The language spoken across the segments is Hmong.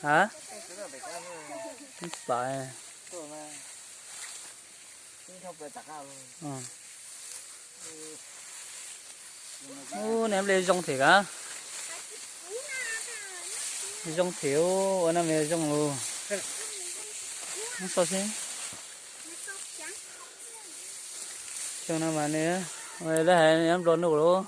A, pais. Ub, niag nplej zoo thiab ka. Zoo thiab, ua no mas zoo lus. Muab so seb. Xyoo no mas nws, lawv hais nplua nuj lawm.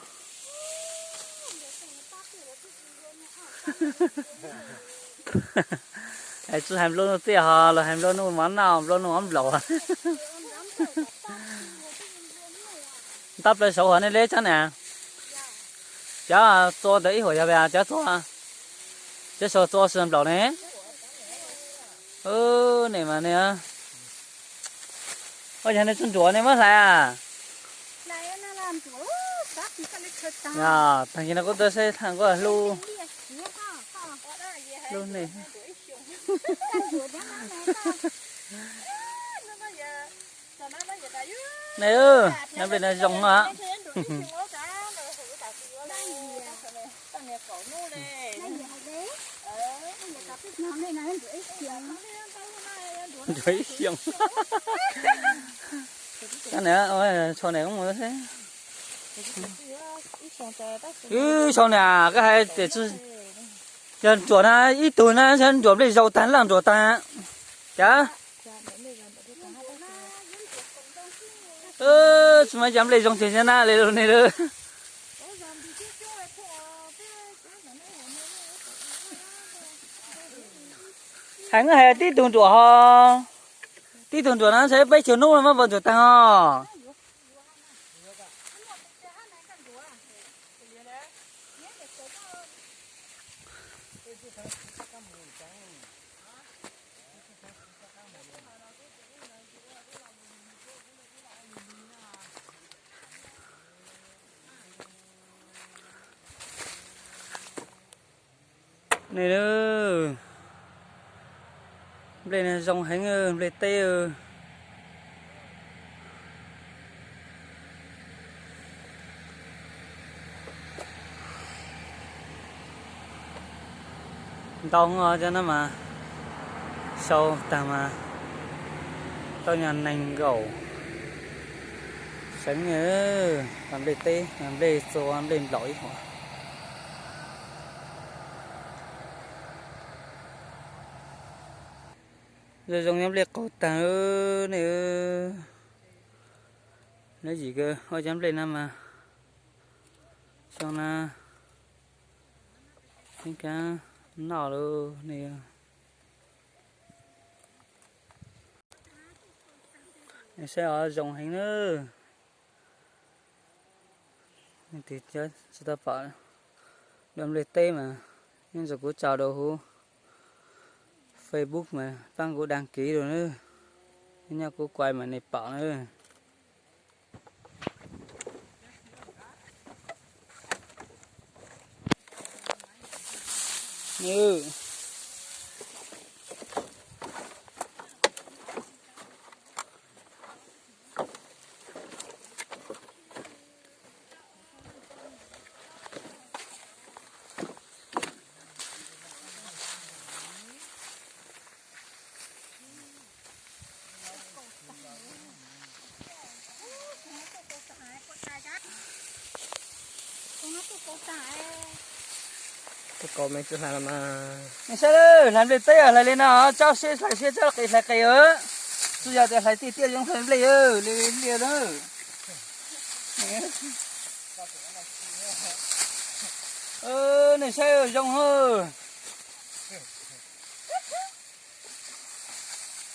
Es tsis hais nplua nuj tiag ho los hais nplua nuj mov noj nplua nuj ob nplaum. Ntab plaws saud hov nej leb tsob na. Cov txua ntawd ib huam yog cov txua, cov saud txua sawv nplaum ne. Nej mas ne, ua yog nej tsuas nruam nej muab hlais a. Tag kis no kuv tuaj saib tag kuv hlub, hlub nej. Nej, nplej no zoo no. Nruam ib xyoos. Tsho niam, mus xwb. Ib xyoos niam, koj hais tias yog nruam na, ib tug na, nruam nplej zaus tag laj nruam tag. Cas tsis muaj cov nplej zoo tiag tiag na li lus nej lawm. Hais, hais tib tug nruam ho, tib tug nruam no ntshe peb caug hnub no muab nruam tag ho. Nplej no zoo heev, nplej teb. Ntau cov no mas sau tag mas tau nyob nees nkaum xeev. Nplej teb, nplej txua, nplej nplaum ib huam. Zoo zoo nyob nplej qaug tag ne. Lab yim kawg ua cov nplej no mas xyoo no yeej kab noj lawm ne. Saib os, zoo heev na. Tsis tau pom dua nplej teb mas yeej tso kuv tso rau huv Facebook mas pab kuv đăng ký rau na. Nyob kuv kuaj mas nej pom na. Tuaj kaus me tsis hlais los mas. Nej saib lawm, hlais nplej teb hlais li no, tsob siab hlais siab, tsob qis hlais qis. Tsis yog tias hlais tiag tiag zoo hlais nplej li li na. Nej saib zoo.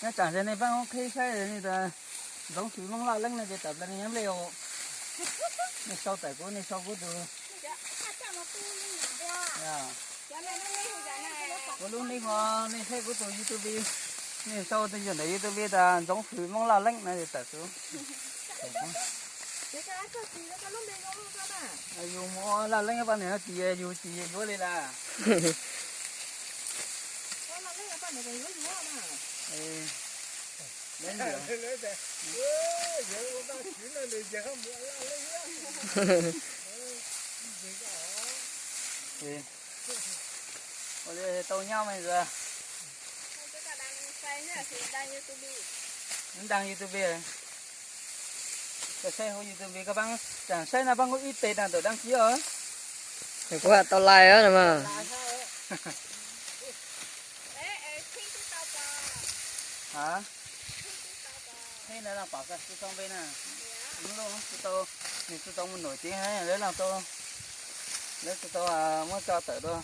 Nyob tsam ces nej pab qhib saib, Ntxoov Fwm Moob Laj Leeb no ces tawm plaws nws nyob nplej os. Nej sau tawm kuv, nej sau kuv tus. Kuv lub nick ho, nej saib kuv tus YouTube, nej sau tus ntawm YouTube tas Ntxoov Fwm Moob Laj Leeb no ces tawm kuv. Yus mus Laj Leeb pab niam no tias yus tsis yuav li las. Ua li tau nyob me ntxwg. Nws dag YouTube, koj saib hauv YouTube koj paab tsaam saib na, paab kuv ib teg na tawm dab tsi os. Nws kuv has tau lais os no mas. Hab, pom koj tsis tau npe na, tsis tau, nws tsis tau mus nổi tiếng, lawv tsis tau, lawv tsis tau muab tso tawm dua.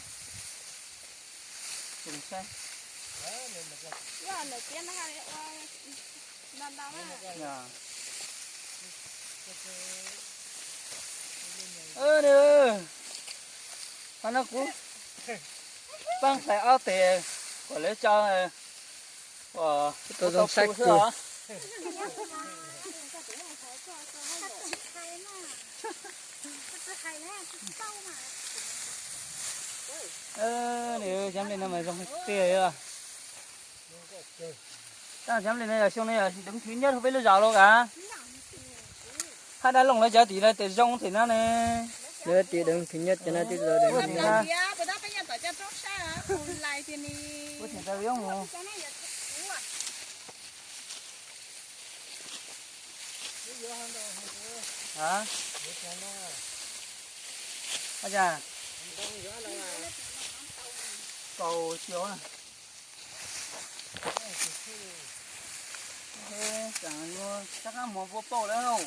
Qhov no kuv paab hlais ob teg kom lawv tso, tau zoo saib xwb os. Cov nplej no mas zoo tiag os. Cov nplej no yog xyoo no yog đứng thứ nhất hauv peb lub zos los kav. Hab dab Looj lawv cov tim no tes zoo tim no ne. Lawv tim đứng thứ nhất cov no twb ua tim no. Kaus xyoo na. Rov qab muag npua pauj lawm lauj.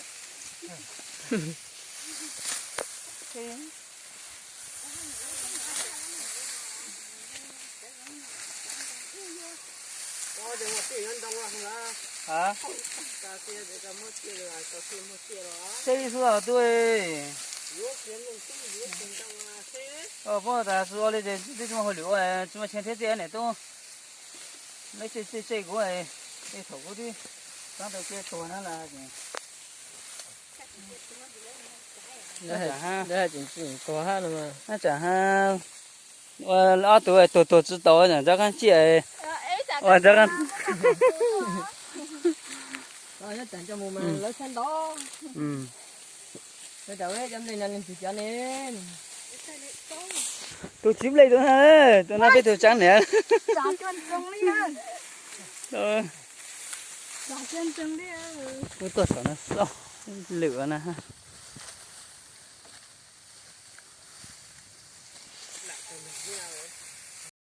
Seb xwb os tub. Puab tas xwb ua li ces twb tsis muaj hauj lwm ua, tsis muaj tsheej thiab txiaj niam tub. Lawv tsej tsej kuv, thaum kuv twb txeeb tau cia tuag na las. Lawv hais tseem tseem tuag hab no mas. Tsam ha, ua ob tug tuag tuag tsis tau, rov qab ciaj, ua rov qab. Tus tsis nplej tus na, tus no peb tug tsav niam. Kuv tuaj saum no xwb, lwm na.